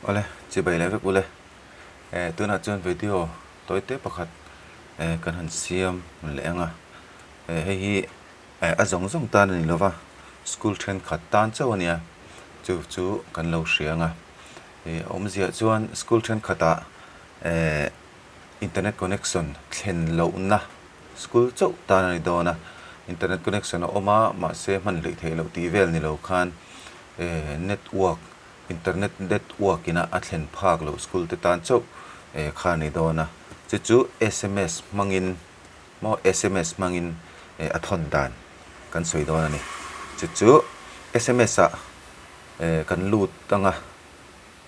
Awle, chibai leh vek ule. Eh, tunah chuan video tawi te pakhat eh kan han siam leh ang a. Eh, hei hi eh a zawng zawng tan a ni lova, school thenkhat tan chauh a nia, chu chu kan lo hria ang a. Eh, awmzia chuan school thenkhatah eh internet connection thlen lohna school chauh tan a ni dawn a, internet connection a awm a, mahse hman hleih theih loh tih vel ni lo khan eh network internet network ina a thlen phak loh school te tan chauh eh kha a ni dawn a, chu chu sms hmangin maw sms hmangin eh a thawn dan kan sawi dawn a ni, chu chu sms ah eh kan lut ang a.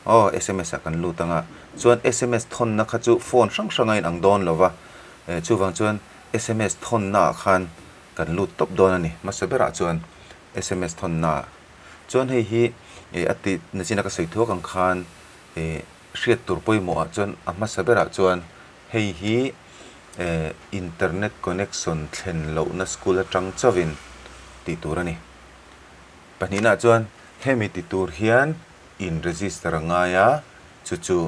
Aw, sms ah kan lut ang a, chuan sms thawnna kha chu phone hrang hrang a inang dawn lo va, eh chuvang chuan sms thawnna ah khan kan lut tawp dawn a ni, hmasa berah chuan sms thawnna ah. Chuan hei hi eh a tih nachina ka sawi thuak ang khan eh hriat tur pawimawh ah chuan a hmasa berah chuan hei hi eh internet connection thlen lohna school atang chauhin tih tur a ni. Pahnihna chuan hemi ti tur hian in register a ngai a, chu chu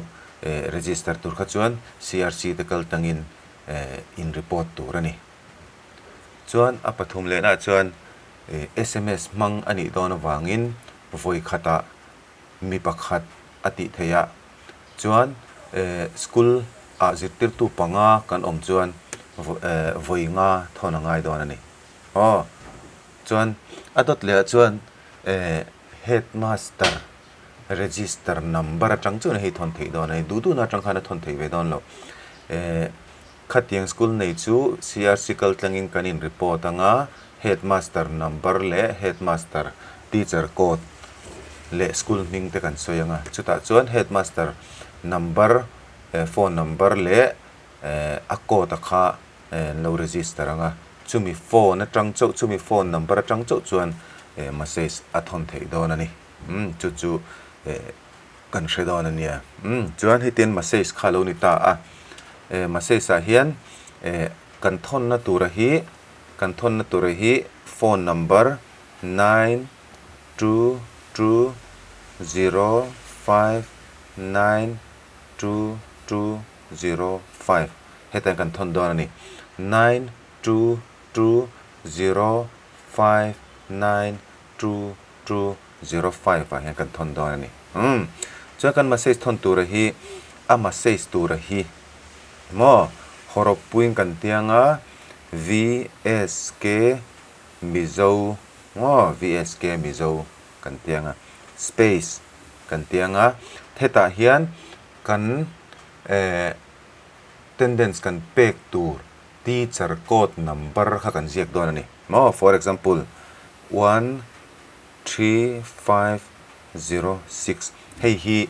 register tur kha chuan CRC te kal tangin in report tur a ni. Chuan a pathum lehna chuan sms hmang a nih dawn avangin vawi khatah mi pakhat a tih theih a, chuan school ah zirtirtu panga kan awm chuan vawi nga thawn a ngai dawn a ni. Aw. Chuan a dawt leh ah chuan eh headmaster register number atang chuan hei thawn theih dawn a ni. Duh duhna atang khan a thawn theih ve dawn lo. Eh khatiang school nei chu CRC kal tlangin kan in report anga headmaster number leh headmaster teacher code leh school hming te kan sawi anga chutah chuan headmaster number eh phone number leh eh a code a kha an lo register ang a, chumi phone atang chauh, chumi phone number atang chauh chuan eh message a thawn theih dawn a ni. Umm chu chu eh kan hre dawn a nia. Umm chuan hetiang message kha a lo ni ta a, eh message ah hian eh kan thawnna tura hi, kan thawnna tura hi phone number nine two two zero five nine two two zero 5 hetah kan thawn dawn a ni 9 2 2 0 5 9 2 2 0 5 ah hian kan thawn dawn a ni umm chuan kan message thawn tura hi a message tura hi maw hawrawp puiin kan tiang a VSK Mizo maw VSK Mizo kan tiang a space kan tiang a hetah hian kan eh attendance kan pek tur teacher code number kha kan ziak dawn a ni maw for example one three five zero six hei hi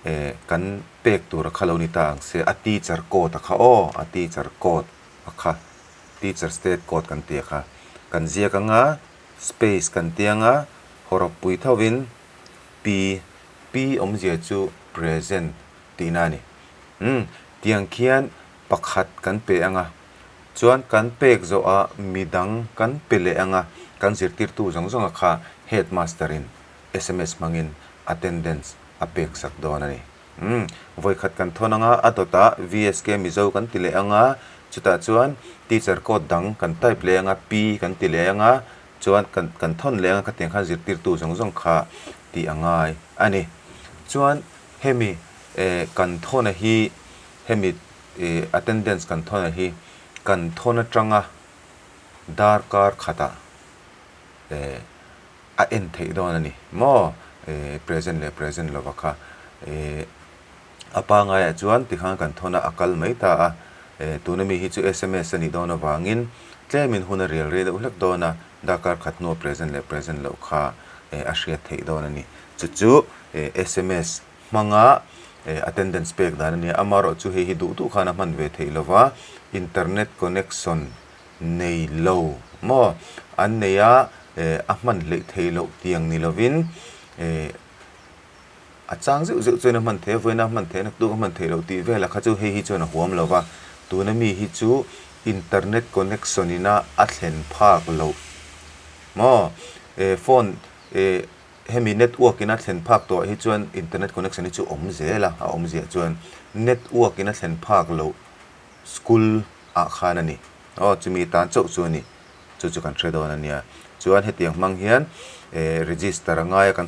eh kan pek tur a kha lo ni ta ang se a teacher code a kha aw a teacher code a kha teacher state code kan tih a kha kan ziak anga space kan tih anga hawrawp pui thovin P, P awmzia chu present tihna a ni. Umm, tiang khian pakhat kan pe ang a, chuan kan pek zawhah midang kan pe leh ang a, kan zirtirtu zawng zawnga kha headmaster-in sms hmangin attendance a pek sak dawn a ni. Umm, vawikhat kan thawn ang a, a dawtah VSK Mizo kan ti leh ang a, chutah chuan teacher code dang kan type leh ang a, P kan ti leh ang a, Chuan kan kan thawn leng a khatiang khan zirtirtu zawng zawng kha tih a ngai a ni. Chuan hemi eh kan thawn a hi hemi eh attendance kan thawn a hi kan thawn atanga darkar khatah eh a en theih dawn a ni maw eh present leh present lova kha eh A pangaiah chuan tikhan kan thawn a, a kal mai ta a. E, tuna mi hi chu sms a nih dawn avangin tlemin hun a rial rei deuh hlek dawn a, darkar khat hnua present leh present loh kha e, a hriat theih dawn a ni. Chu chu e, sms hmanga e, attendance pek dan a nia. Amaherawh chu hei hi duh duh khan a hman ve theih lova, internet connection nei lo maw an nei a, e, a hman hleih theih loh tiang ni lovin e, A chang zeuh zeuh chuan a hman thei a, vawiin a hman theih a, naktuk a hman theih loh tih velah kha chu hei hi chuan a huam lo va, tuna mi hi chu internet connection ina a thlen phak loh maw? Eh phone eh Hemi network in a thlen phak tawh hi chuan internet connection hi chu awm zel a, a awmziah chuan network in a thlen phak loh school ah khan a ni. Aw chumi tan chauh chu a ni. Chu chu kan hre dawn a nia. Chuan hetiang hmang hian eh register a ngai a kan.